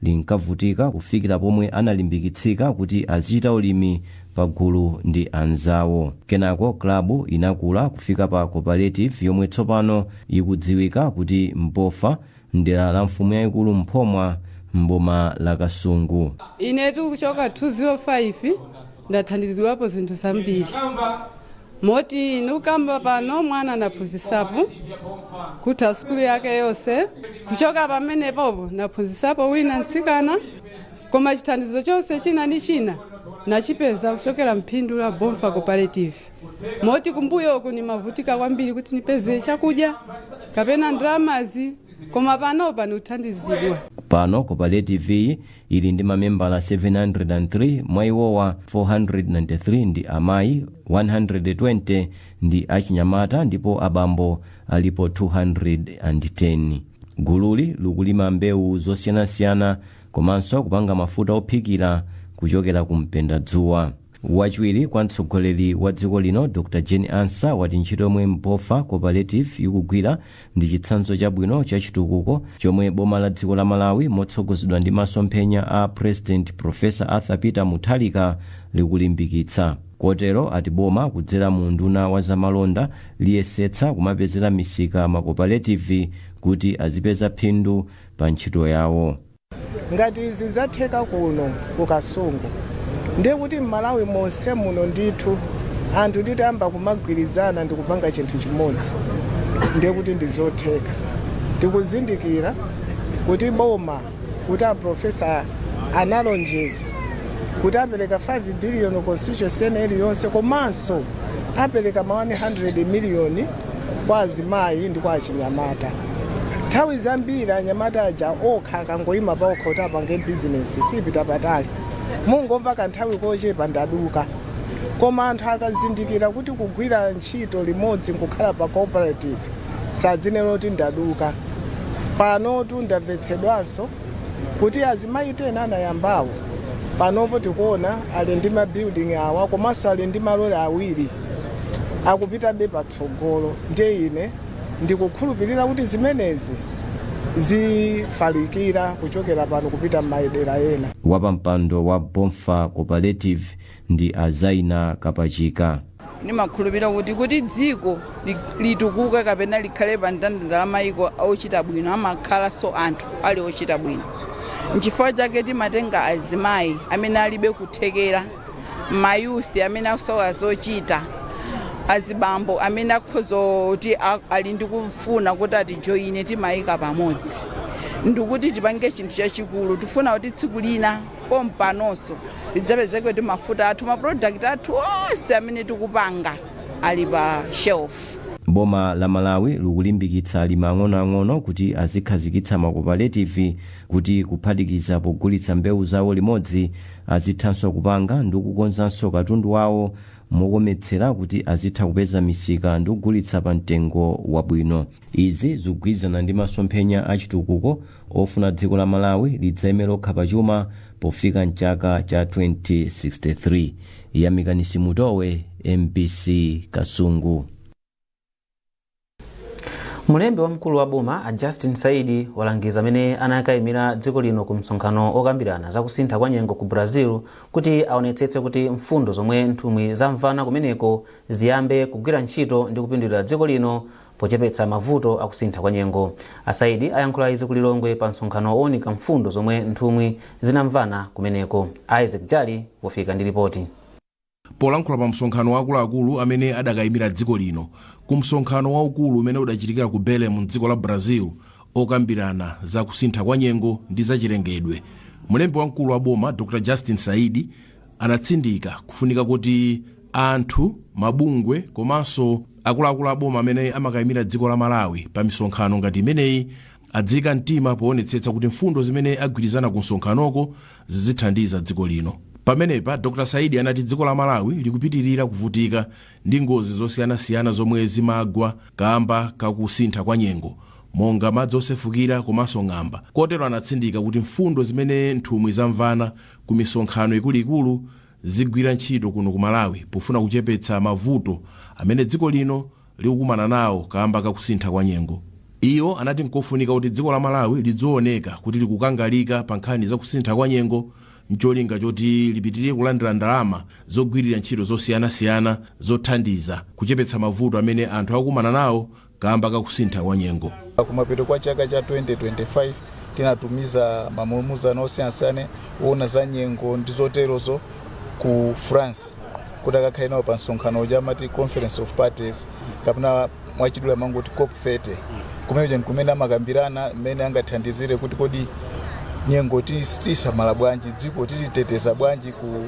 linkavutika kufikira pomwe analimbikitsika kuti azichita ulimi pagulu ndi anzawo. Kenako klabu inakula kufika pa cooperative yomwe tsopano ikudziwika kuti Mpofa, mdera la mfumu yayikulu Mphomwa, mboma la Kasungu. Inetu kuchoka 205 ndathandizidwapo zinthu zambiri, moti nukamba pano mwana naphunzisapo kutha sukulu yake yonse. Kuchoka pamenepopo naphunzisapo wina mtsikana, koma chithandizo chonse china ndi china nachipeza kuchokera mphindu la Bomfa Cooperative, moti kumbuyoku nimavutika kwambiri kuti nipeze chakudya kapena ndalamazi, koma panopa nikuthandizidwa. Pano cooperative iyi ili ndi mamembala 703. Mwa iwowa, 493 ndi amayi, 120 ndi achinyamata ndipo abambo alipo 210. Gululi likulima mbewu zosiyanasiyana komanso kupanga mafuta ophikira kuchokera ku mpendadzuwa. Wachiwiri kwa mtsogoleri wa dziko lino, Dr Jane Ansah, wati ntchito yomwe Mpofa Cooperative ikugwira ndi chitsanzo chabwino cha chitukuko chomwe boma la dziko la Malawi, motsogozedwa ndi masomphenya a President Professor Arthur Peter Mutharika, likulimbikitsa. Kotero ati boma kudzera mu nduna wa zamalonda liyesetsa kumapezera misika macooperative kuti azipeza phindu pa ntchito yawo. Ngati izi zatheka kuno ku Kasungu, ndiye kuti m'Malawi monse muno ndithu anthu titayamba kumagwirizana ndi kupanga chinthu chimodzi, ndiye kuti ndi zotheka. Tikuzindikira kuti boma, kuti aprofesa analonjeza kuti apereka 5 billion constituency iliyonse, komanso apereka ma 100 miliyoni kwa azimayi ndi kwa achinyamata. Nthawi zambiri anyamata aja okha akangoyima paokha kuti apange bizinesi, sipita patali, mungomva kanthawi kochepa, ndaduka. Koma anthu akazindikira kuti kugwira ntchito limodzi nkukhala pa cooperative, sadzinena kuti ndaduka. Panotu ndamvetsedwanso kuti azimayi tena anayambawo, panopo tikuona ali ndi mabuilding awa, komanso ali ndi malole awiri, akupitabe patsogolo. Ndiye ine ndikukhulupirira kuti zimenezi zifalikira kuchokera pano kupita m'madera ena. Wapampando wa Bomfa Cooperative ndi Azaina Kapachika. Ndimakhulupirira kuti dziko litukuke kapena likhale pa mndandanda la mayiko ochita bwino, amakhalanso anthu ali ochita bwino. Nchifukwa chake timatenga azimayi amene alibe kuthekera, mayouth amene akusowa zochita, azibambo amene akhoza kuti ali ndi kufuna kuti atijoyine, timayika pamodzi ndikuti tipange chinthu chachikulu. Tifuna kuti tsiku lina pompanonso tidzapezeke kuti mafuta athu, maproduct athu onse amene tikupanga ali pa shelf. Boma la Malawi likulimbikitsa alimi ang'onoang'ono kuti azikhazikitsa macooperative kuti kuphatikiza pogulitsa mbewu zawo limodzi, azithanso kupanga ndi kukonzanso katundu wawo mokometsera kuti azitha kupeza misika ndi kugulitsa pa mtengo wabwino. Izi zikugwirizana ndi masomphenya achitukuko ofuna dziko la Malawi lidzayime lokha pachuma pofika mchaka cha 2063. Yamikani Simutowe, MBC, Kasungu. Mulembi wamkulu wa boma a Justin Saidi walangiza amene anakayimira dziko lino ku msonkhano okambirana zakusintha kwa nyengo ku Brazil kuti aonetsetse kuti mfundo zomwe nthumwi zamvana kumeneko ziyambe kugwira ntchito ndi kupindulira dziko lino pochepetsa mavuto akusintha kwa nyengo. Asaidi ayankhula izi ku Lilongwe pa msonkhano owunika mfundo zomwe nthumwi zinamvana kumeneko. Isaac Jali wafika ndi ripoti. Polankhula pa msonkhano wa akuluakulu amene adakayimira dziko lino ku msonkhano waukulu umene udachitikira ku Belem mdziko la Brazil okambirana za kusintha kwa nyengo ndi zachilengedwe, mulembi wamkulu wa boma Dr Justin Saidi anatsindika kufunika kuti anthu, mabungwe komanso akuluakulu a boma amene amakayimira dziko la Malawi pa misonkhano ngati imeneyi adziyika mtima poonetsetsa kuti mfundo zimene agwirizana ku msonkhanoko zizithandiza dziko lino. Pamenepa Dr Saidi anati dziko la Malawi likupitirira kuvutika ndi ngozi zosiyanasiyana zomwe zimagwa kamba kakusintha kwa nyengo, monga madzi osefukira komanso ng'amba. Kotero anatsindika kuti mfundo zimene nthumwi zamvana ku misonkhano ikuluikulu zigwira ntchito kuno ku Malawi pofuna kuchepetsa mavuto amene dziko lino likukumana nawo kamba kakusintha kwa nyengo. Iyo anati nkofunika kuti dziko la Malawi lidzooneka kuti likukangalika pa nkhani za kusintha kwa nyengo, ncholinga choti lipitirire kulandira ndalama zogwirira ntchito zosiyanasiyana zothandiza kuchepetsa mavuto amene anthu akukumana nawo kamba kakusintha kwa nyengo. Kumapeto kwa chaka cha 2025 tinatumiza mamulumuzano osiyanasiyana owona za nyengo ndi zoterozo ku France kuti akakhale nawo pa msonkhano uja amati Conference of Parties, kapena mwachidule amangoti COP 30. Kumene kumene amakambirana mmene angathandizire kuti kodi nyengo tisamala bwanji, dziko tiliteteza bwanji ku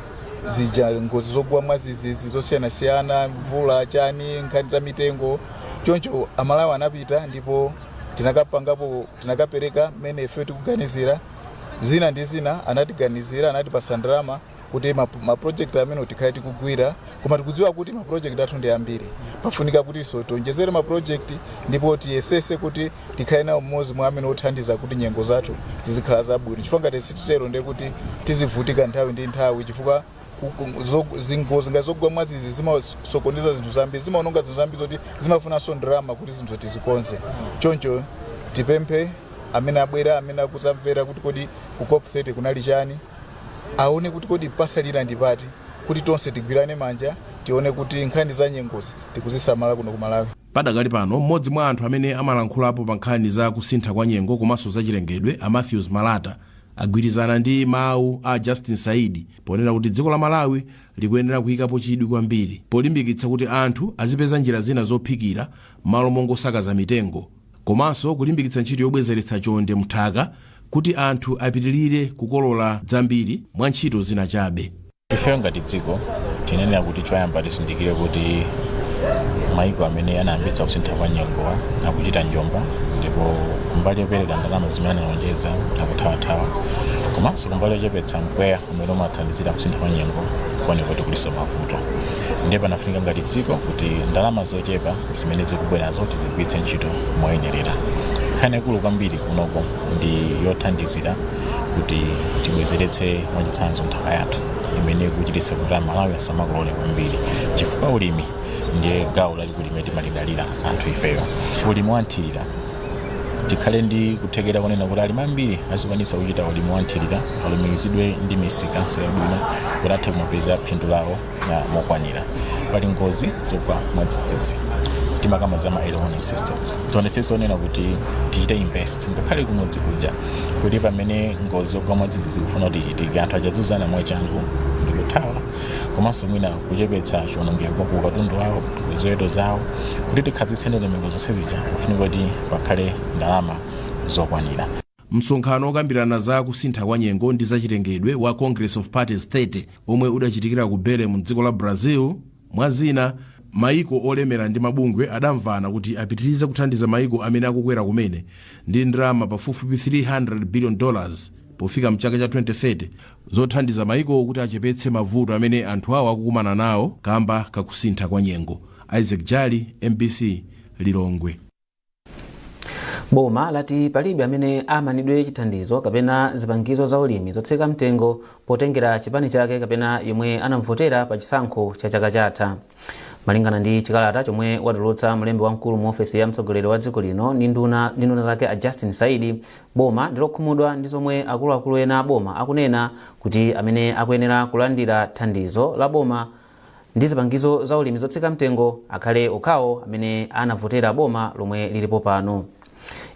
zija ngozi zogwa mwadzidzidzi zosiyanasiyana, mvula, chani, nkhani za mitengo. Choncho Amalawi anapita ndipo tinakapangapo, tinakapereka mmene ife tikuganizira zina ndi zina. Anatiganizira, anatipasa ndalama kuti maproject amene tikhale tikugwira, koma tikudziwa kuti maproject athu ndi ambiri. Pafunika kutinso tionjezere maproject ndipo tiyesese kuti tikhale nawo mmodzi mwa amene othandiza kuti nyengo zathu zizikhala zabwino, chifukwa ngati sititero ndiye kuti tizivutika nthawi ndi nthawi, chifukwa zingozi ngati zogwa mwadzidzidzi zimasokoneza zinthu zambiri, zimaononga zinthu zambiri zoti zimafunanso ndalama kuti zinthu tizikonze. Choncho tipemphe amene abwera, amene akuzamvera kuti kodi ku COP 30 kunali chani, aone kuti kodi pasalira ndi pati, kuti tonse tigwirane manja, tione kuti nkhani za nyengozi tikuzisamala kuno ku Malawi. Padakali pano, mmodzi mwa anthu amene amalankhulapo pa nkhani za kusintha kwa nyengo komanso zachilengedwe, a Matthews Malata, agwirizana ndi mawu a Justin Saidi ponena kuti dziko la Malawi likuyenera kuyikapo chidwi kwambiri polimbikitsa kuti anthu azipeza njira zina zophikira malo mongosakaza mitengo, komanso kulimbikitsa ntchito yobwezeretsa chonde mthaka kuti anthu apitirire kukolola zambiri mwa ntchito zina chabe. Ifeyo ngati dziko tinenera kuti choyamba tisindikire kuti maiko amene anayambitsa kusintha kwa nyengowa akuchita njomba, ndipo kumbali yopereka ndalama zimene analonjeza akuthawathawa, komanso kumbali yochepetsa mpweya umene umathandizira kusintha kwa nyengo kuoneka kuti kuliso mavuto. Ndiye panafunika ngati dziko kuti ndalama zochepa zimene zikubwerazo tizigwiritse ntchito moyenerera. Nkhani yakulu kwambiri kunoko ndi yothandizira kuti tibwezeretse mwachitsanzo nthaka yathu imene ikuchititsa kuti Amalawi asamakolole kwambiri, chifukwa ulimi ndiye gawo lalikulu limene timalidalira anthu ifeyo. Ulimi wanthirira, tikhale ndi kuthekera kunena kuti alimi ambiri azikwanitsa kuchita ulimi wanthirira, alumikizidwe ndi misikanso yabwino kuti athe kumapeza phindu lawo mokwanira. Pali ngozi zogwa mwadzidzidzi, timakamba za ma early warning systems. Tionetsetse onena kuti tichite invest ngakhale kumudzi kuja, kuti pamene ngozi yogwa mwadzidzidzi kufuna kuti ichitike, anthu achadziuzana mwachangu ndikuthawa, komanso mwina kuchepetsa chiwonongeko ku katundu wawo, ku ziweto zawo. Kuti tikhazikitse ndondomeko zonse zija, kufunika kuti pakhale ndalama zokwanira. Msonkhano okambirana za kusintha kwa nyengo ndi zachilengedwe wa Congress of Parties 30 omwe udachitikira ku Belem mdziko la Brazil, mwa zina maiko olemera ndi mabungwe adamvana kuti apitirize kuthandiza maiko amene akukwera kumene ndi ndalama pafupifupi $300 billion pofika mchaka cha 2030, zothandiza maiko kuti achepetse mavuto amene anthu awo akukumana nawo kamba kakusintha kwa nyengo. Isaac Jali, MBC, Lilongwe. Boma lati palibe amene amanidwe chithandizo kapena zipangizo za ulimi zotsika mtengo potengera chipani chake kapena yomwe anamvotera pa chisankho cha chaka chatha. Malingana ndi chikalata chomwe watulutsa mlembi wamkulu mu ofesi ya mtsogoleri wa dziko lino ndi nduna zake a Justin Saidi, boma ndilokhumudwa ndi zomwe akuluakulu ena a boma akunena kuti amene akuyenera kulandira thandizo la boma ndi zipangizo za ulimi zotsika mtengo akhale okhawo amene anavotera boma lomwe lilipo pano.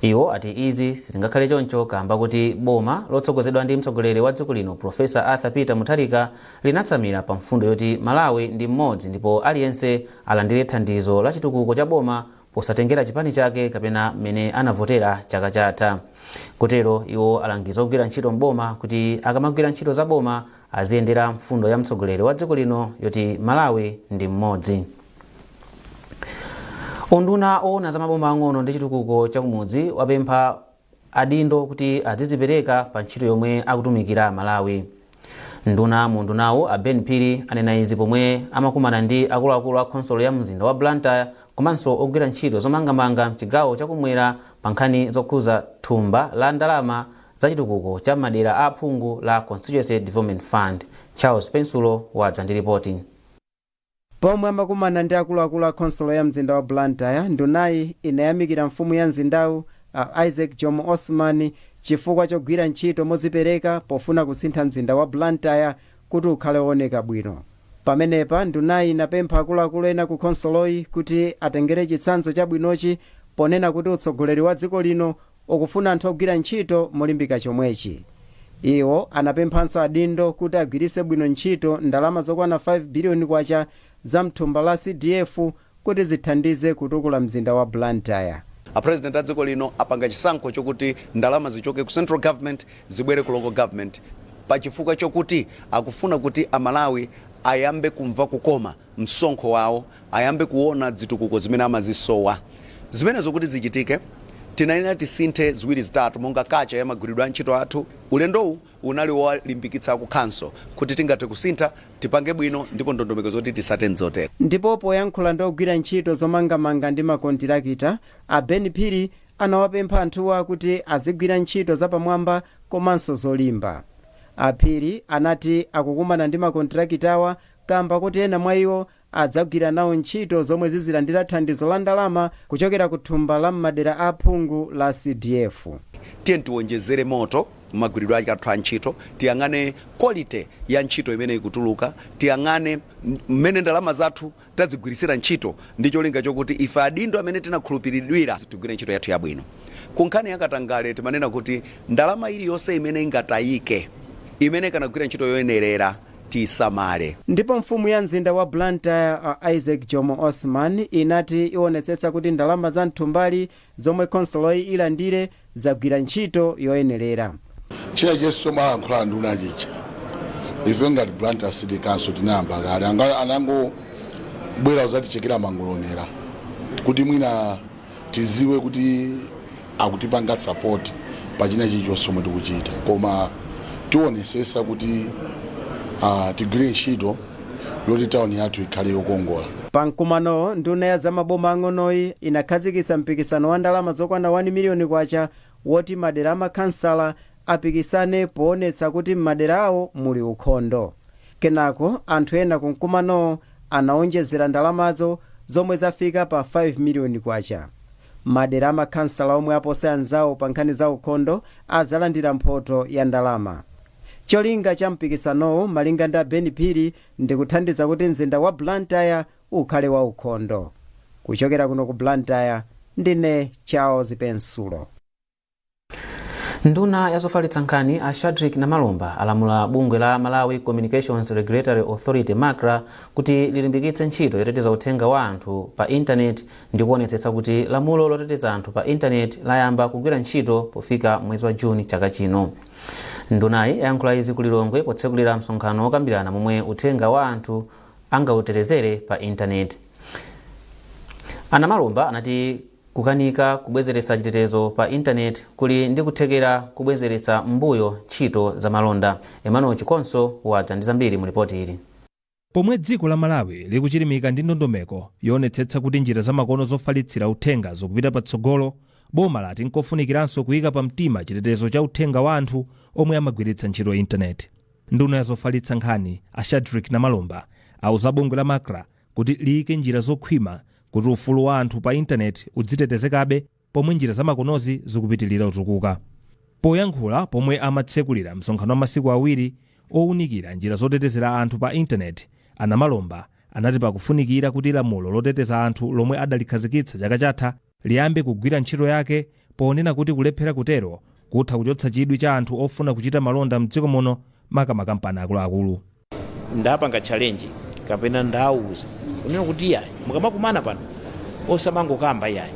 Iwo ati izi sizingakhale choncho kamba kuti boma lotsogozedwa ndi mtsogoleri wa dziko lino Profesa Arthur Peter Mutharika linatsamira pa mfundo yoti Malawi ndi mmodzi ndipo aliyense alandire thandizo la chitukuko cha boma posatengera chipani chake kapena mmene anavotera chaka chatha. Kotero iwo alangiza ogwira ntchito mboma kuti akamagwira ntchito za boma aziyendera mfundo ya mtsogoleri wa dziko lino yoti Malawi ndi mmodzi. Unduna owona za maboma ang'ono ndi chitukuko chakumudzi wapempha adindo kuti azidzipereka pa ntchito yomwe akutumikira Malawi. Nduna mu undunawo a Ben Phiri anena izi pomwe amakumana ndi akuluakulu a khonsolo ya mzinda wa Blantyre komanso ogwira ntchito zomangamanga mchigawo chakumwera pa nkhani zokhuza thumba la ndalama za chitukuko cha madera a aphungu la Constituency Development Fund. Charles Pensulo wadza ndi ripoti. Pomwe amakumana ndi akuluakulu a khonsolo ya mzinda wa Blantyre, ndunayi inayamikira mfumu ya mzindawu Isaac Jomo Osman chifukwa chogwira ntchito mozipereka pofuna kusintha mzinda wa Blantyre kuti ukhale wooneka bwino. Pamenepa ndunayi inapempha akuluakulu ena ku khonsoloyi kuti atengere chitsanzo chabwinochi, ponena kuti utsogoleri wa dziko lino ukufuna anthu ogwira ntchito molimbika chomwechi. Iwo anapemphanso adindo kuti agwiritse bwino ntchito ndalama zokwana 5 biliyoni kwacha za mthumba la CDF kuti zithandize kutukula mzinda wa Blantyre. A President a dziko lino apanga chisankho chokuti ndalama zichoke ku central government zibwere ku local government pachifukwa chokuti akufuna kuti Amalawi ayambe kumva kukoma msonkho wawo, ayambe kuona zitukuko zimene amazisowa. Zimenezo kuti zichitike, tinayenera tisinthe ziwiri zitatu, monga culture ya magwiridwe a ntchito athu. Ulendowu unali wolimbikitsa ku council kuti tingathe kusintha, tipange bwino, ndipo ndondomeko zoti tisate nzotere. Ndipo poyankhula ndi ogwira ntchito zomangamanga ndi makontirakita, a Ben Phiri anawapempha anthuwa kuti azigwira ntchito zapamwamba komanso zolimba. Aphiri anati akukumana ndi makontirakitawa kamba kuti ena mwa iwo adzagwira nawo ntchito zomwe zizilandira thandizo la ndalama kuchokera ku thumba la m'madera a phungu la CDF. Tiye tiwonjezere moto magwiridwe ake athu a ntchito, tiyang'ane quality ya ntchito imene ikutuluka, tiyang'ane mmene ndalama zathu tazigwirisira ntchito, ndi cholinga chokuti ife adindo amene tinakhulupiridwira tigwire ntchito yathu yabwino. Ku nkhani yakatangale, timanena kuti ndalama iliyonse imene ingatayike imene ikanagwira ntchito yoyenerera, tisamale. Ndipo mfumu ya mzinda wa Blantyre, Isaac Jomo Osman, inati ionetsetsa kuti ndalama za mthumbali zomwe khonsoloyi ilandire zagwira ntchito yoyenerera. China chonse chomwe alankhula nduna chicha, ife ngati Blantyre City Council tinayamba kale. Anangobwera kuzatichekera mangolomera kuti mwina tiziwe kuti akutipanga support pa china chilichonse chomwe tikuchita, koma tionesesa kuti tigwire ntchito yoti tawuni yathu ikhale yokongola. Pamkumanowo, nduna ya zamaboma ang'onoyi inakhazikitsa mpikisano wa ndalama zokwana 1 miliyoni kwacha woti madera amakhansala apikisane poonetsa kuti m'madera awo muli ukhondo. Kenako anthu ena kumkumanowo anaonjezera ndalamazo zomwe zafika pa 5 miliyoni kwacha. Madera amakhansala omwe aposa anzawo pa nkhani za ukhondo azalandira mphoto ya ndalama. Cholinga cha mpikisanowu, malinga ndi Ben Phiri, ndikuthandiza kuti mzinda wa Blantyre ukhale wa ukhondo. Kuchokera kuno ku Blantyre, ndine Charles Pensulo. Nduna ya zofalitsa nkhani a Shadrick Namalomba alamula bungwe la Malawi Communications Regulatory Authority, MACRA, kuti lilimbikitse ntchito yoteteza uthenga wa anthu pa intaneti ndi kuonetsetsa kuti lamulo loteteza anthu pa intaneti layamba kugwira ntchito pofika mwezi wa Juni chaka chino. Ndunayi yayankhula izi ku Lilongwe potsekulira msonkhano wokambirana momwe uthenga wa anthu angautetezere pa intaneti. Anamalomba anati kukanika kubwezeretsa chitetezo pa intaneti kuli ndi kuthekera kubwezeretsa mbuyo ntchito za malonda. Emmanuel Chikonso wadza ndi zambiri mu ripoti ili. Pomwe dziko la Malawi likuchilimika ndi ndondomeko yoonetsetsa kuti njira zamakono zofalitsira uthenga zikupita patsogolo, boma lati nkofunikiranso kuyika pamtima chitetezo cha uthenga wa anthu omwe amagwiritsa ntchito intaneti. Nduna ya zofalitsa nkhani a Shadrick Namalomba auza bungwe la MACRA kuti liyike njira zokhwima kuti ufulu wa anthu pa intaneti udzitetezekabe pomwe njira zamakonozi zikupitilira kutukuka. Poyankhula pomwe amatsekulira msonkhano wa masiku 2 owunikira njira zotetezera anthu pa intaneti, Anamalomba anati pakufunikira kuti lamulo loteteza anthu lomwe adalikhazikitsa chaka chatha liyambe kugwira ntchito yake, ponena kuti kulephera kutero kutha kuchotsa chidwi cha anthu ofuna kuchita malonda mdziko muno, makamakampani akuluakulu. Ndapanga challenge kapena ndauza kunena kuti iyayi, mukamakumana pano osamangokamba iyayi,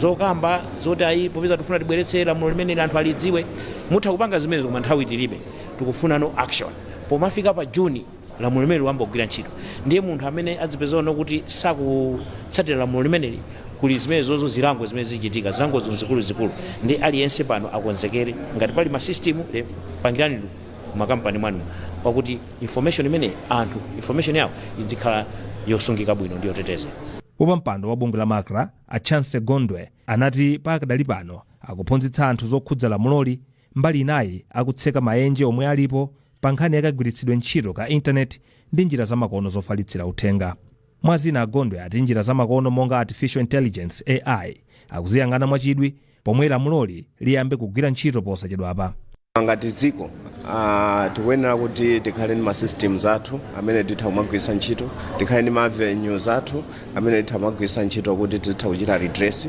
zokamba zoti ayi, popeza tifuna tibweretse lamulo limene anthu alidziwe. Mutha kupanga zimenezo, koma nthawi tilibe. Tikufuna no action pomafika pa Juni lamulo limene liwambogwira ntchito. Ndiye munthu amene adzipeza ono kuti sakutsatira lamulo limeneli, kuli zimene zozo zilango zimene zichitika, zilangozo zikuluzikulu. Ndi aliyense pano akonzekere. Ngati pali ma system, pangirani makampani mwanu pakuti information imene anthu, information yawo idzikhala yosungika bwino ndi yotetezera. Wapampando wa bungwe la MACRA a Chance Gondwe anati pakadali pano akuphunzitsa anthu zokhudza lamuloli, mbali inayi akutseka maenje omwe alipo pa nkhani yakagwiritsidwe ntchito ka intaneti ndi njira zamakono zofalitsira uthenga. Mwazina, Agondwe ati njira zamakono monga artificial intelligence, AI, akuziyang'ana mwachidwi. Pomwe lamuloli liyambe kugwira ntchito posachedwapa. Ngati dziko tikuyenera kuti tikhale ndi ma systems athu amene titha kumagwiritsa ntchito, tikhale ndi ma avenues athu amene titha kumagwiritsa ntchito kuti titha kuchita redress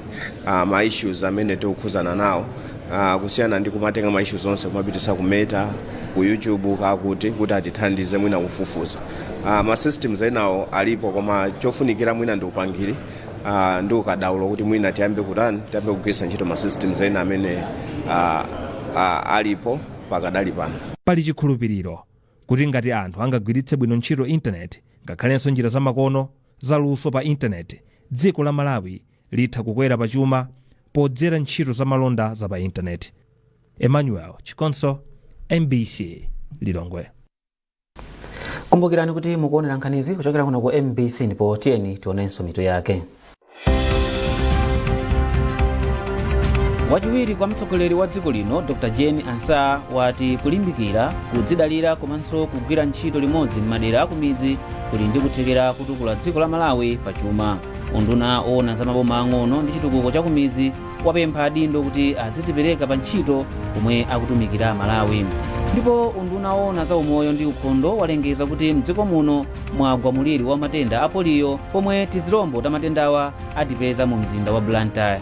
ma issues amene tikukhuzana nawo, kusiyana ndi kumatenga ma issues onse kumapitisa ku Meta, ku YouTube, kakuti kuti atithandize mwina kufufuza. Ma systems enawo alipo, koma chofunikira mwina ndi upangiri ndi ukadaulo kuti mwina tiyambe kutani, tiyambe kugwiritsa ntchito ma systems ena amene alipo pakadali pano. Pali chikhulupiriro kuti ngati anthu angagwiritse bwino ntchito intaneti, ngakhalenso njira zamakono zaluso pa intaneti, dziko la Malawi litha kukwera pachuma podzera ntchito zamalonda za pa intaneti. Emmanuel Chikonso, MBC, Lilongwe. Kumbukirani kuti mukuonera nkhanizi kuchokera kuno ku MBC, ndipo tiyeni tionenso mitu yake. Wachiwiri kwa mtsogoleri wa dziko lino Dr Jane Ansah wati kulimbikira kudzidalira komanso kugwira ntchito limodzi m'madera akumidzi kuli ndi kuthekera kutukula dziko la Malawi pachuma. Unduna owona za maboma ang'ono ndi chitukuko cha kumidzi wapempha adindo kuti azidzipereka pa ntchito pomwe akutumikira Malawi. Ndipo unduna owona za umoyo ndi ukhondo walengeza kuti mdziko muno mwagwa muliri wa matenda a poliyo, pomwe tizilombo ta matendawa atipeza mu mzinda wa Blantyre.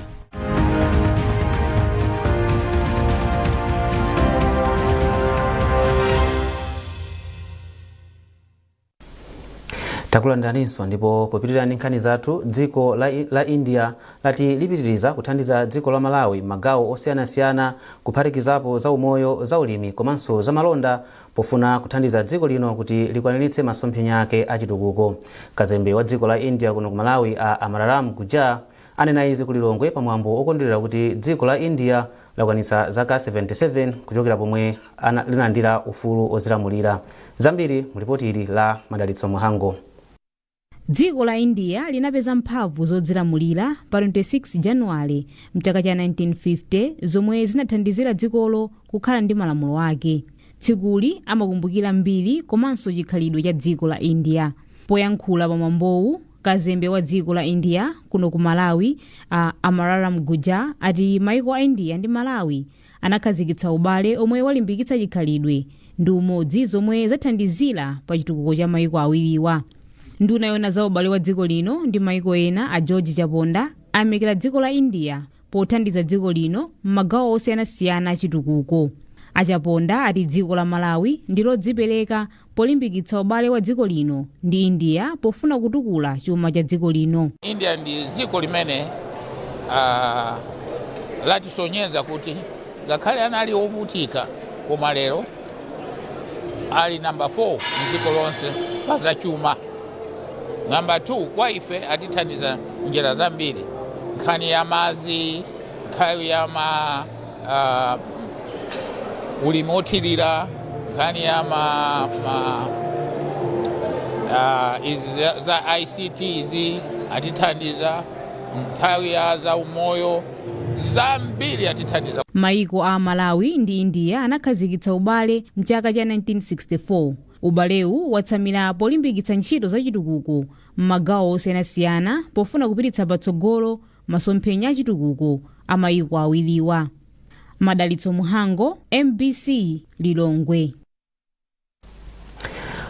Takulandiraninso, ndipo popitirira ndi nkhani zathu, dziko la India lati lipitiriza kuthandiza dziko la Malawi m'magawo osiyanasiyana, kuphatikizapo za umoyo, za ulimi komanso za malonda, pofuna kuthandiza dziko lino kuti likwaniritse masomphenya ake achitukuko. Kazembe wa dziko la India kuno ku Malawi a Amararam Gujar anena izi ku Lilongwe pamwambo okondwerera kuti dziko la India lakwanitsa zaka 77 kuchokera pomwe linalandira ufulu odzilamulira. Zambiri mu lipoti ili la Madalitso Muhango. Dziko la India linapeza mphamvu zodzilamulira pa 26 Januwale mchaka cha 1950, zomwe zinathandizira dzikolo kukhala ndi malamulo ake. Tsikuli amakumbukira mbiri komanso chikhalidwe cha dziko la India. Poyankhula pamwambowu, kazembe wa dziko la India kuno ku Malawi a Amararam Gujar ati maiko a India ndi Malawi anakhazikitsa ubale omwe walimbikitsa chikhalidwe ndi umodzi, zomwe zathandizira pa chitukuko cha maiko awiriwa. Nduna yona za ubale wa dziko lino ndi maiko ena a George Chaponda ayamikira dziko la India pothandiza dziko lino m'magawo osiyanasiyana achitukuko. A Chaponda ati dziko la Malawi ndi lodzipereka polimbikitsa ubale wa dziko lino ndi India pofuna kutukula chuma cha dziko lino. India ndi dziko limene latisonyeza kuti ngakhale anali ovutika, koma lero ali namba 4 mdziko lonse pa zachuma. Namba 2 kwa ife, atithandiza njira zambiri, nkhani ya madzi, nkhani ya ma ulimi othirira, nkhani ya ma izi za ICT izi atithandiza, nthawi ya za umoyo, zambiri atithandiza. Maiko a Malawi ndi India anakhazikitsa ubale mchaka cha 1964. Ubalewu watsamira polimbikitsa ntchito zachitukuko m'magawo osiyanasiyana pofuna kupititsa patsogolo masomphenya achitukuko a mayiko awiriwa. Madalitso Muhango, MBC, Lilongwe.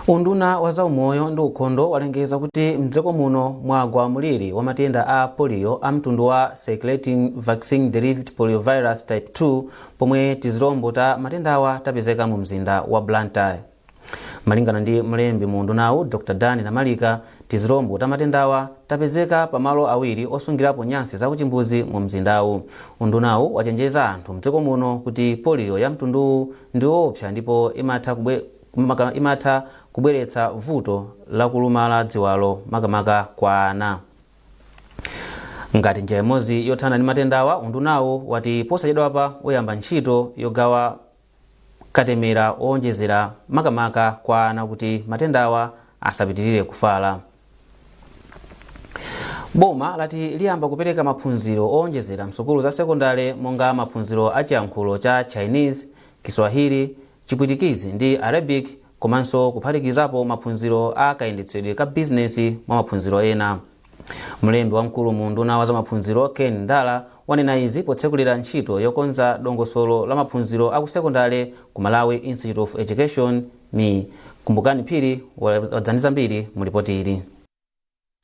Unduna wa zaumoyo ndi ukhondo walengeza kuti mdziko muno mwagwa mliri wa matenda a polio a mtundu wa circulating vaccine derived poliovirus type 2, pomwe tizilombo ta matendawa tapezeka mu mzinda wa Blantyre. Malingana ndi mlembi mu undunawu Dr Dan Namalika, tizilombo ta matendawa tapezeka pamalo awiri osungirapo nyansi zakuchimbuzi mu mzindawu. Undunawu wachenjeza anthu mdziko muno kuti polio ya mtunduwu ndi woopsa ndipo imatha kubweretsa vuto lakulumala dziwalo, makamaka kwa ana. Ngati njira imodzi yothana ndi matendawa, undunawu wati posachedwapa uyamba ntchito yogawa katemera owonjezera, makamaka kwa ana, kuti matendawa asapitirire kufala. Boma lati liyamba kupereka maphunziro owonjezera msukulu za sekondale, monga maphunziro a chiyankhulo cha Chinese, Kiswahili, Chipwitikizi ndi Arabic, komanso kuphatikizapo maphunziro a kayendetsedwe ka bizinesi mwa maphunziro ena. Mlembi wamkulu mu unduna wa zamaphunziro, Ken Ndala, wanena izi potsekulira ntchito yokonza dongosolo la maphunziro aku sekondale ku Malawi Institute of Education, MIE. Kumbukani Phiri wadza ndi zambiri mu ripoti ili.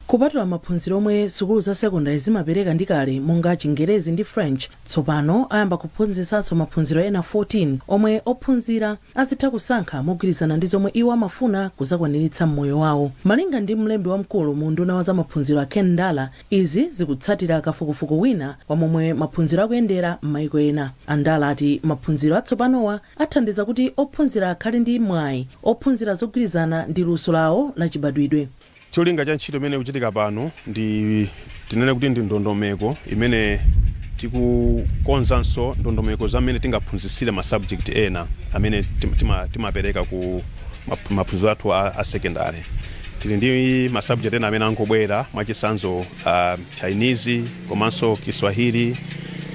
Kupatula maphunziro omwe sukulu za sekondari zimapereka ndi kale monga Chingerezi ndi French, tsopano ayamba kuphunzitsanso maphunziro ena 14 omwe ophunzira azitha kusankha mogwirizana ndi zomwe iwo amafuna kuzakwaniritsa mmoyo wawo. Malinga ndi mlembi wamkulu mu unduna wa zamaphunziro a Ken Ndala, izi zikutsatira kafukufuku wina wa momwe maphunziro akuyendera m'mayiko ena. Andala ati maphunziro atsopanowa athandiza kuti ophunzira akhale ndi mwayi ophunzira zogwirizana ndi luso lawo lachibadwidwe. Cholinga cha ntchito imene ikuchitika pano ndi, tinene kuti, ndi ndondomeko imene tikukonzanso ndondomeko zamene tingaphunzitsire ma subject ena amene timapereka ku maphunziro athu a secondary. Tili ndi ma subject ena amene angobwera, mwachitsanzo Chinese komanso Kiswahili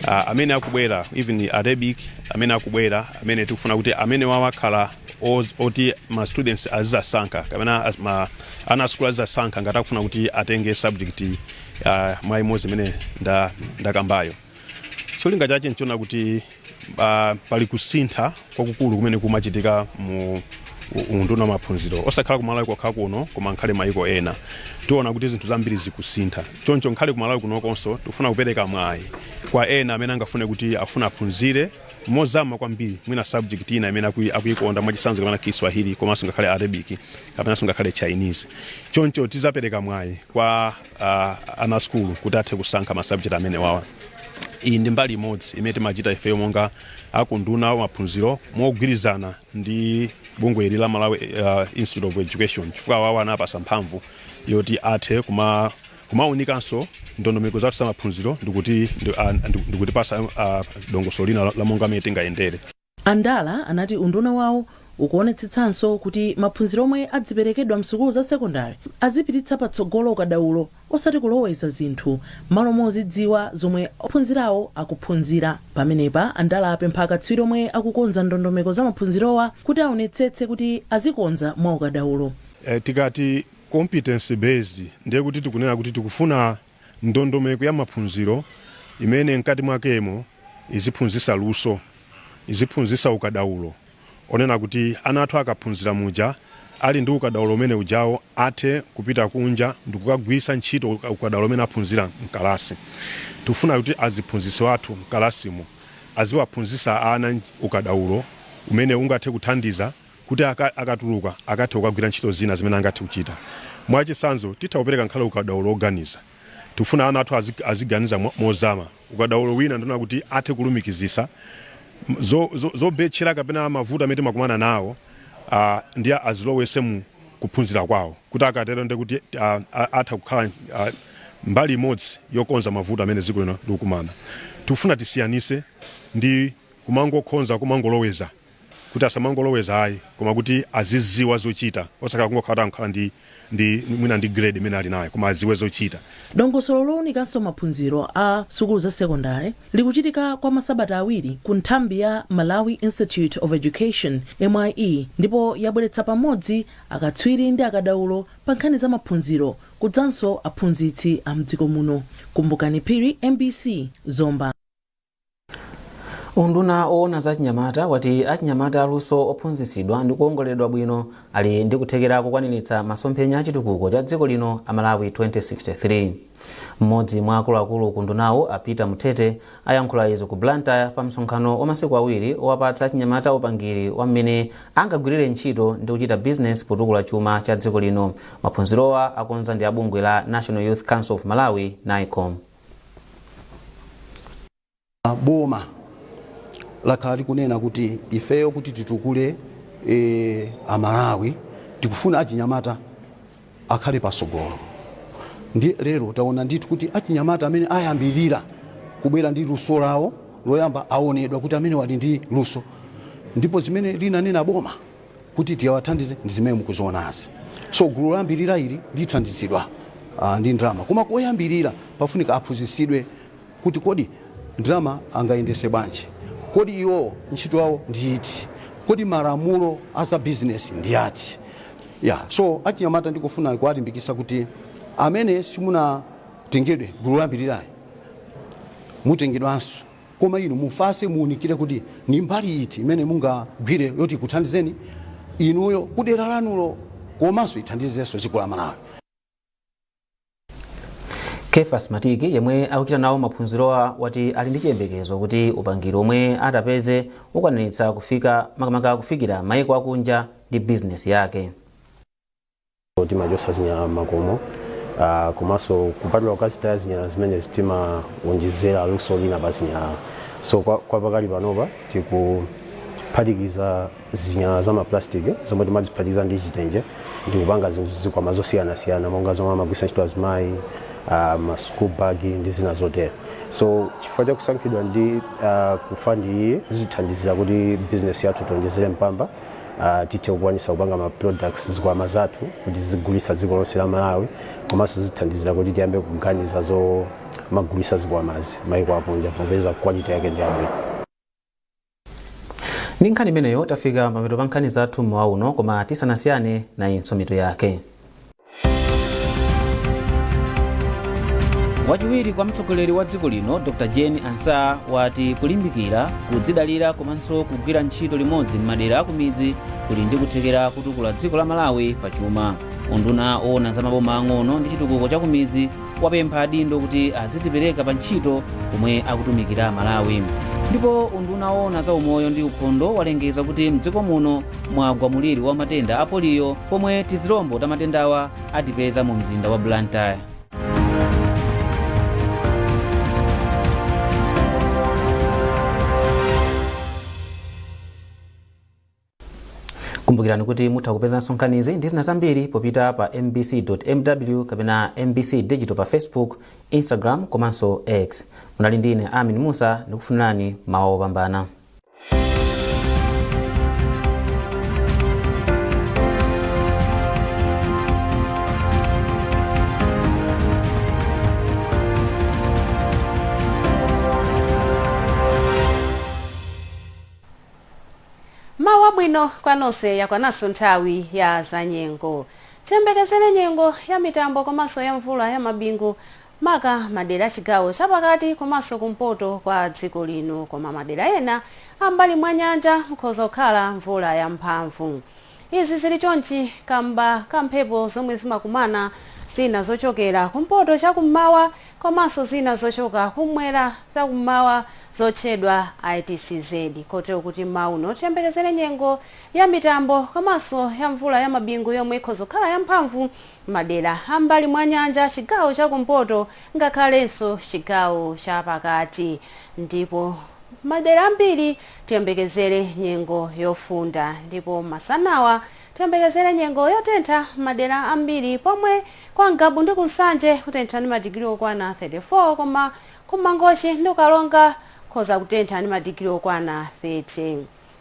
amene akubwera, even Arabic amene akubwera, amene tikufuna kuti amene wawakhala oti ma students azizasankha kapena ana asukulu azizasankha ngati akufuna kuti atenge subject mwa imodzi imene ndakambayo. Cholinga chache nchiona kuti pali kusintha kwakukulu kumene kumachitika mu unduna wa maphunziro, osakhala kumalawi kokha kuno koma nkhale mayiko ena. Tiona kuti zinthu zambiri zikusintha, choncho nkhale kumalawi kunokonso tikufuna kupereka mwayi kwa ena amene angafune kuti afuna aphunzire mozama kwambiri mwina subject ina imene akuikonda, mwachitsanzo kapena Kiswahili komanso ngakhale Arabic kapenanso ngakhale Chinese. Choncho tizapereka mwayi kwa ana sukulu kuti athe kusankha ma subject amene wawa. Iyi ndi mbali imodzi imene timachita ifeyo monga akunduna wa maphunziro mogwirizana ndi bungwe ili la Malawi Institute of Education, chifukwa awawa anapasa mphamvu yoti athe kumaunikanso ndondomeko zathu za maphunziro ndikutipasa dongosolo lina la monga amene tingayendere. Andala anati unduna wawo ukuonetsetsanso kuti maphunziro omwe adziperekedwa msukulu za sekondari azipititsa patsogolo ukadaulo, osati kuloweza zinthu malo mozidziwa zomwe ophunzirawo akuphunzira. Pamenepa Andala apempha akatswiri omwe akukonza ndondomeko za maphunzirowa kuti aonetsetse kuti azikonza mwa ukadaulo. Tikati competence based, ndiye kuti tikunena kuti tikufuna ndondomeko ya maphunziro imene mkati mwakemo iziphunzitsa luso, iziphunzitsa ukadaulo, onena kuti ana athu akaphunzira muja ali ndi ukadaulo umene ujawo, athe kupita kunja ndikukagwiritsa ntchito ukadaulo umene aphunzira mkalasi. Tikufuna kuti aziphunzitsi athu mkalasimo aziwaphunzitsa ana ukadaulo umene ungathe kuthandiza kuti akatuluka akathe kukagwira ntchito zina zimene angathe kuchita. Mwachitsanzo, titha kupereka nkhale ukadaulo oganiza. Tikufuna ana athu aziganiza mozama. Ukadaulo wina ndiona kuti athe kulumikizisa zobetchera kapena mavuto amene timakumana nawo ndi azilowese mu kuphunzira kwawo, kuti akatero ndi kuti atha kukhala mbali imodzi yokonza mavuto amene dziko lino likukumana. Tikufuna tisiyanise ndi kumangokhonza, kumangoloweza, kuti asamangoloweza ayi, koma kuti aziziwa zochita, osakhala kungokhala kuti ndi mwina ndi grade imene ali nayo, koma aziwe zochita. Dongosolo lowunikanso maphunziro a sukulu za sekondari likuchitika kwa masabata 2 ku nthambi ya Malawi Institute of Education, MIE, ndipo yabweretsa pamodzi akatswiri ndi akadaulo pa nkhani za maphunziro kudzanso aphunzitsi a mdziko muno. Kumbukani Phiri, MBC, Zomba. Unduna owona za chinyamata wati achinyamata aluso ophunzitsidwa ndi kuwongoleredwa bwino ali ndi kuthekera kukwaniritsa masomphenya achitukuko cha dziko lino a Malawi 2063. Mmodzi mwa akuluakulu ku undunawo, a Peter Mutete, ayankhula izi ku Blantyre pa msonkhano wa masiku 2 owapatsa achinyamata upangiri wa mmene angagwirire ntchito ndi kuchita business potukula chuma cha dziko lino. Maphunzirowa akonza ndi abungwe la National Youth Council of Malawi, NYCOM. Boma lakhala likunena kuti ifeyo kuti titukule Amalawi, tikufuna achinyamata akhale pasogolo. Ndi lero taona ndithu kuti achinyamata amene ayambirira kubwera ndi luso lawo loyamba aonedwa kuti amene wali ndi luso, ndipo zimene linanena boma kuti tiyawathandize ndi zimene mukuzionazi. So gulu loyambirira ili lithandizidwa ndi ndalama, koma koyambirira pafunika aphunzitsidwe kuti kodi ndalama angayendese bwanji, kodi iwo ntchito yawo ndi iti, kodi malamulo a za business ndi ati. Yeah, so achinyamata ndikufuna kuwalimbikitsa kuti Amene simunatengedwe gulu loyambirirayi mutengedwanso, koma inu mufase, muwunikire kuti ni mbali iti imene mungagwire yoti ikuthandizeni inuyo kudera lanulo komanso ithandizenso dziko la Malawi. Kefas Matiki, yemwe akuchita nawo maphunzirowa, wati ali ndi chiyembekezo kuti upangiri omwe atapeze ukwaniritsa kufika makamaka kufikira maiko akunja ndi bizinesi yake. Timachotsa zinyalala m'makomo, komanso kupatula kukazitaya zinyalala zimene, timawonjezera luso lina pa zinyalala. So kwa pakali panopa tikuphatikiza zinyalala za maplastic zomwe timaziphatikiza ndi chitenje ndi kupanga zinthu, zikwama zosiyanasiyana monga zomwe amagwiritsa ntchito azimayi, ma school bag ndi zina zotero. So chifukwa chakusankhidwa ndi ku fund iyi, zitithandizira kuti business yathu tionjezere mpamba, tithe kukwanisa kupanga ma products, zikwama zathu kuti zigulisa dziko lonse la Malawi, komanso zithandizira kuti tiyambe kuganiza zomagulisa zikwamazi maiko akunja popeza quality yake ndi yabwino. Ndi nkhani imeneyo tafika pamapeto pa nkhani zathu mmawa uno, koma tisanasiyane, nayinso mitu yake. Wachiwiri kwa mtsogoleri wa dziko lino Dr Jane Ansah wati kulimbikira kudzidalira komanso kugwira ntchito limodzi m'madera akumidzi kuli ndi kuthekera kutukula dziko la Malawi pachuma. Unduna owona za maboma ang'ono ndi chitukuko cha kumidzi wapempha adindo kuti azidzipereka pa ntchito pomwe akutumikira Malawi. Ndipo unduna owona za umoyo ndi ukhondo walengeza kuti mdziko muno mwagwa muliri wa matenda a poliyo, pomwe tizilombo ta matendawa atipeza mu mzinda wa Blantyre. Kumbukirani kuti mutha kupezanso nkhanizi ndi zina zambiri popita pa mbc.mw kapena MBC Digital pa Facebook, Instagram komanso X. Munali ndine Amin Musa, ndikufunirani mawa opambana. Mawu abwino kwa nonse. Yakwananso nthawi ya zanyengo. Tiyembekezere nyengo ya mitambo komanso ya mvula ya mabingu maka madera achigawo chapakati komanso kumpoto kwa dziko lino, koma madera ena ambali mwa nyanja mukhoza kukhala mvula ya mphamvu. Izi zili chonchi kamba ka mphepo zomwe zimakumana, zina zochokera kumpoto chakummawa komanso zina zochoka kumwera chakummawa zotchedwa ITCZ, kotero kuti mmawa uno tiyembekezere nyengo ya mitambo komanso ya mvula ya mabingu yomwe ikhoza kukhala yamphamvu madera ambali mwa nyanja, chigawo chakumpoto ngakhalenso chigawo chapakati. Ndipo madera ambiri tiyembekezere nyengo yofunda, ndipo masanawa tiyembekezere nyengo yotentha madera ambiri, pomwe kwa Ngabu ndi kuNsanje kutentha ndi madigiri okwana 34, koma kuMangochi ndi kuKaronga khoza kutentha ndi madigiri okwana 30.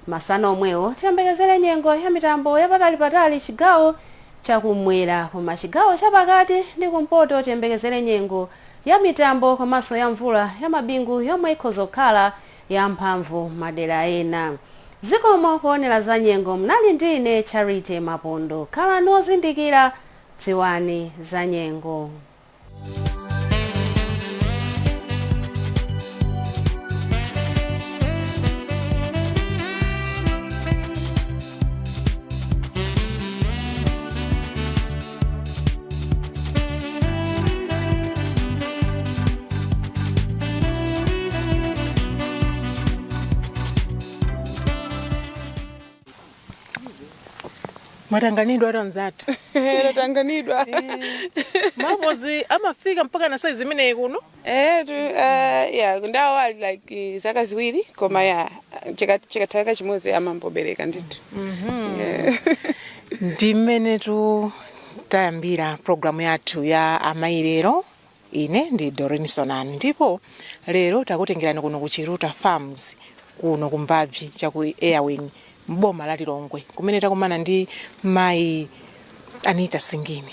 Masana omwewo tiyembekezere nyengo ya mitambo yapatalipatali chigawo chakumwera, koma chigawo chapakati ndi kumpoto tiyembekezere nyengo ya mitambo komanso ya mvula ya mabingu yomwe ikhoza kukhala ya mphamvu madera ena. Zikomo kuonera za nyengo. Mnali ndine Charity Mapondo. Khalani ozindikira, dziwani za nyengo. Mwatanganidwa atu anzathu. Tatanganidwa. Maapozi amafika mpaka na size imeneyi kuno? Eh, tu, yeah, ndawo ali like zaka 2, koma ya chikatha chimodzi amambobereka ndithu. Yeah. Ndi mmene tu tayambira programu yathu ya Amayi Lero. Ine ndi Doreen Sonani, ndipo lero takutengerani kuno ku Chiruta Farms kuno ku Mbabzi chaku Airwing mboma la Lilongwe, kumene takumana ndi mayi Anita Singini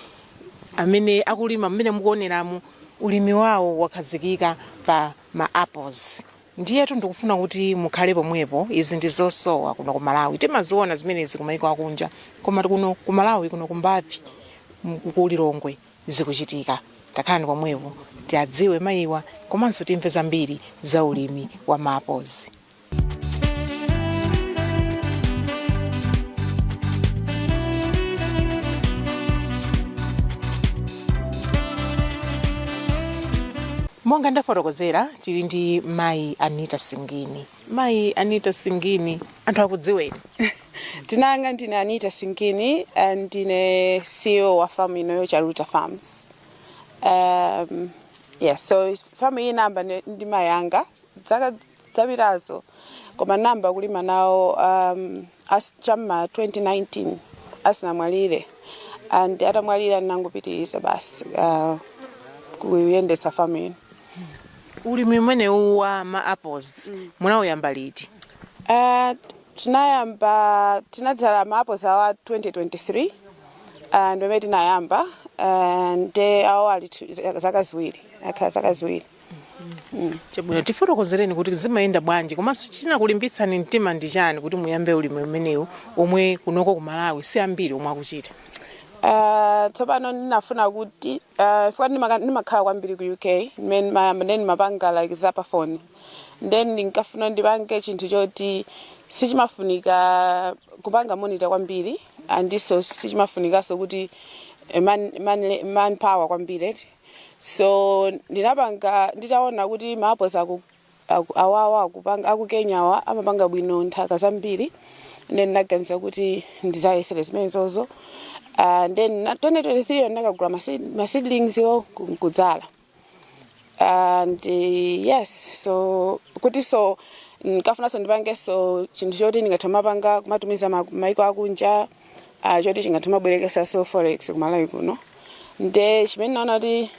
amene akulima. Mmene mukuoneramu, ulimi wawo wakhazikika pa ma apples. Ndiyetu ndikufuna kuti mukhale pomwepo. Izi ndi zosowa kuno ku Malawi. Timaziona zimenezi kumaiko akunja, koma kuno ku Malawi, kuno ku Mbabzi ku Lilongwe. zikuchitika. Takhalani pomwepo tiadziwe mayiwa komanso timve zambiri za ulimi wa ma apples. Monga ndafotokozera, tili ndi Mayi Anita Singini. Mayi Anita Singini, anthu akudziweni? Dzina langa ndine Anita Singini and ndine CEO wa farm ino, Charuta Farms. Yes, so farm iyi nayamba ndi mayi anga zaka zapitazo, koma nayamba kulima nawo chamma 2019 asanamwalire, and atamwalira ndinangopitiriza basi kuyendetsa farm ino. Ulimi umenewu wa ma apples munawuyamba liti? Tinayamba, tinadzala ma apples awa 2023, ndimene tinayamba, nde awo ali zaka 2, akhala zaka 2. Chabwino, tifotokozereni kuti zimayenda bwanji, komanso chinakulimbitsani mtima ndi chani kuti muyambe ulimi umenewu omwe kunoko ku Malawi si ambiri omwe akuchita? Tsopano ndinafuna kuti chifukwa ndimakhala kwambiri ku UK, mmene mayamba then ndimapanga like za pa phone, then ndinkafuna ndipange chinthu choti sichimafunika kupanga monitor kwambiri, andinso sichimafunikanso kuti man power kwambiri. So ndinapanga nditaona kuti ma apples awawa akupanga aku Kenyawa amapanga bwino nthaka zambiri, then ndinaganiza kuti ndizayesere zimenezozo. Then 2023 ndakagula ma seedlings yo kudzala and yes, so kuti so nkafunanso ndipangenso chinthu choti ndingathe mapanga kumatumiza maiko akunja, choti chingathe mabwerekesanso forex kumalawi kuno. Nde chimene naona kuti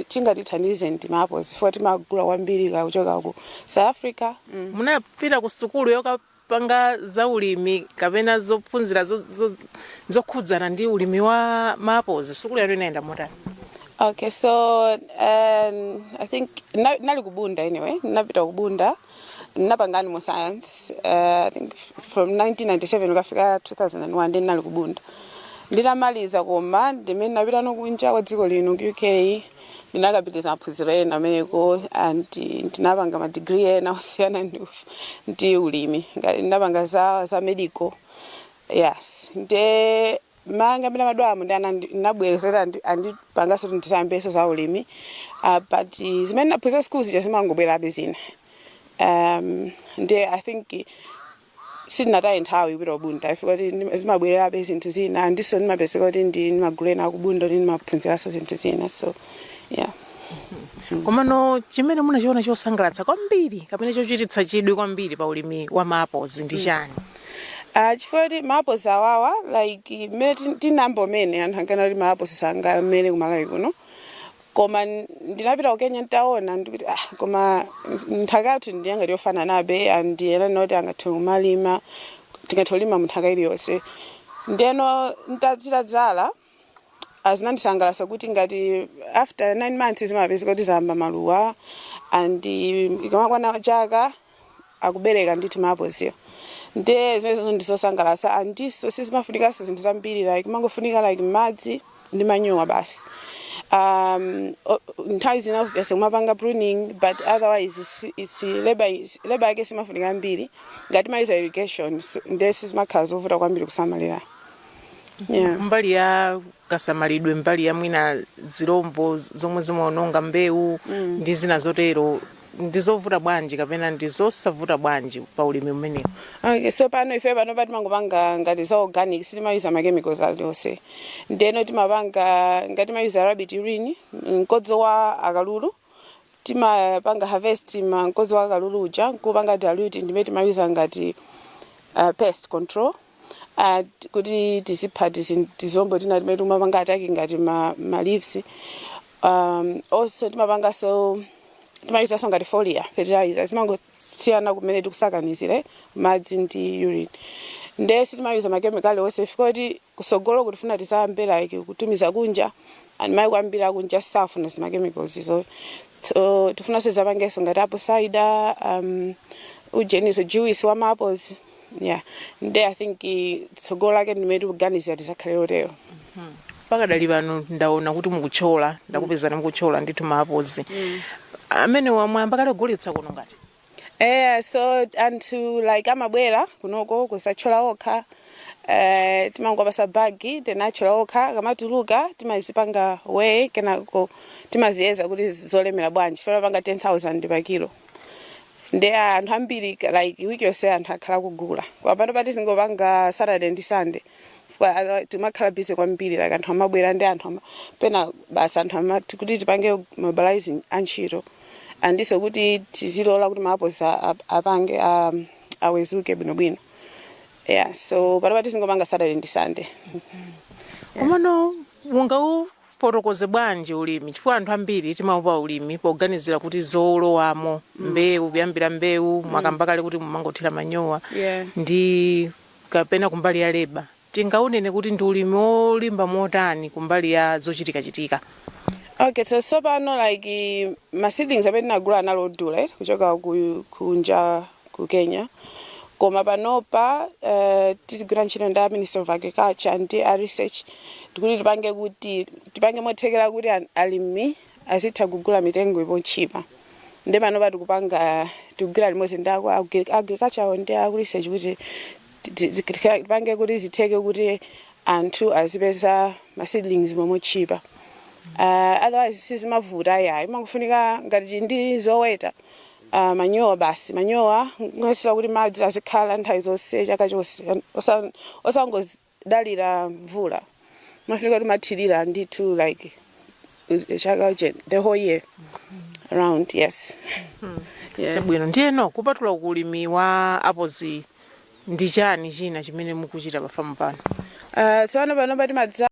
chingatithandize ndi ma apples, chifukwa timagula kwambiri kuchoka ku South Africa. Munapita ku sukulu yokapanga za ulimi kapena zophunzira zokhudzana ndi ulimi wa ma apples? Sukulu yanu inayenda motani? Okay, so I think nali kubunda anyway, napita kubunda, napanga animal science, I think from 1997 ukafika 2001, then nali kubunda. Nditamaliza koma ndimene napita no kunja kwa dziko lino, ku UK, ndinakapitiriza maphunziro ena ameneko and ndinapanga ma degree ena osiyana ndi ulimi. Ngati ndinapanga za medical, yes. Nde manga amene amadwamo ndi ndinabwezera andipanganso kuti ndisayambenso za ulimi, but zimene ndaphunzira school zija zimangobwerabe zina. Nde I think sindinataye nthawi kupita kubunda ifika kuti zimabwererabe zinthu zina, andinso ndimapezeka kuti ndi magulu ena akubunda kuti ndimaphunziranso zinthu zina, so yeah. Komano chimene munachiona chosangalatsa kwambiri kapena chochititsa chidwi kwambiri pa ulimi wa ma apples ndi chani? Chifukwa kuti ma apples awawa, like mmene tinayamba umene anthu ankana kuti ma apples sangamere kumalawi kuno, koma ndinapita ku Kenya, ntaona ndikuti ah, koma nthaka yathu ndiyangati yofananabe, and ena noti angathe kumalima, tingathe kulima mu nthaka iliyonse. Ndeno ntadzitadzala azinandisangalatsa kuti ngati after 9 months zimapezeka kuti zayamba maluwa, and ikamakwana chaka akubereka ndithu ma apples. Nde zimenezo ndizosangalatsa, andinso sizimafunikanso zinthu zambiri, like mangofunika like madzi ndi manyowa basi. Nthawi zina obviously kumapanga pruning, but otherwise it's labor yake simafunika ambiri ngati mayuza irrigation, so, nde sizimakhala zovuta kwambiri kusamalira, yeah. Mbali ya kasamalidwe, mbali ya mwina zirombo zomwe zimaononga mbewu ndi zina zotero, ndizovuta bwanji kapena ndizosavuta bwanji pa ulimi umenewu? Okay, so pano ife pano patimangopanga ngati za organic, sitimayuza ma chemicals alionse. Ndeno timapanga ngati timayuza rabbit urine, mkodzo wa akalulu. Timapanga harvest ma mkodzo wa akalulu uja nkupanga dilute, ndimene timayuza ngati pest control, kuti tizipha tizilombo tina timene timapanga attack ngati ma leaves. Also timapanganso, timayuzanso ngati foliar fertilizer, zimangosiyana kumene tikusakanizire madzi ndi urine. Nde sitimayuza makemikali onse chifukwa kuti kusogolo kutifuna tizayambe like kutumiza kunja, and maiko ambiri akunja safuna zima chemicals izo. So tifunanso tizapangenso ngati apple cider, ujeniso juice wa ma apples, yeah. Nde I think tsogolo lake ndimene tikuganizira tizakhale lotero. Pakadali pano ndaona kuti mukuthyola, ndakupezani mukuthyola ndithu ma apples amene wamwamba kale kugulitsa kuno ngati. So anthu like amabwera kunoko kusathyola okha. Timangowapasa bagi, then athyola okha. Akamatuluka timazipanga weigh, kenako timaziyeza kuti zolemera bwanji. Timapanga 10,000 pa kilo. Ndi anthu ambiri, like wiki yonse anthu akhala kugula. Koma pano pati zingopanga Saturday ndi Sunday. Timakhala busy kwambiri, like anthu amabwera ndi anthu pena basi anthu amati kuti tipange mobilizing antchito, andiso kuti tizilola kuti ma apples apange awezuke bwinobwino. Yeah, so pano pati zingopanga Saturday ndi Sunday. Komano mungaufotokoze bwanji ulimi? Chifukwa anthu ambiri timaopa ulimi poganizira kuti zolowamo, mbewu, kuyambira mbewu, mwakamba kale kuti mumangothira manyowa, ndi kapena kumbali ya labour. Tingaunene kuti ndi ulimi wolimba motani kumbali ya zochitikachitika? Okay, so tsopano like ma seedlings amene tinagula anali odula, kuchoka kunja ku Kenya. Koma panopa tizigwira ntchito ndi a Minister of Agriculture ndi a research tikuti tipange kuti tipange mothekera kuti alimi azitha kugula mitengo ipochipa. Ndi panopa tikupanga, tikugwira limodzi ndi aku agriculture ndi aku research kuti tipange kuti zitheke kuti anthu azipeza ma seedlings mochipa. Otherwise sizimavuta yayi, imangofunika ngati ndi zoweta, manyowa basi, manyowa ngosisa kuti madzi azikhala nthawi zonse chaka chonse, osangodalira mvula. Mafunika kuti mathirira ndithu like chaka the whole year round, yes. Yeah. Chabwino. Ndiyeno kupatula ulimi wa apples, ndi chani china chimene mukuchita pafamu pano? Tsopano panopa timadza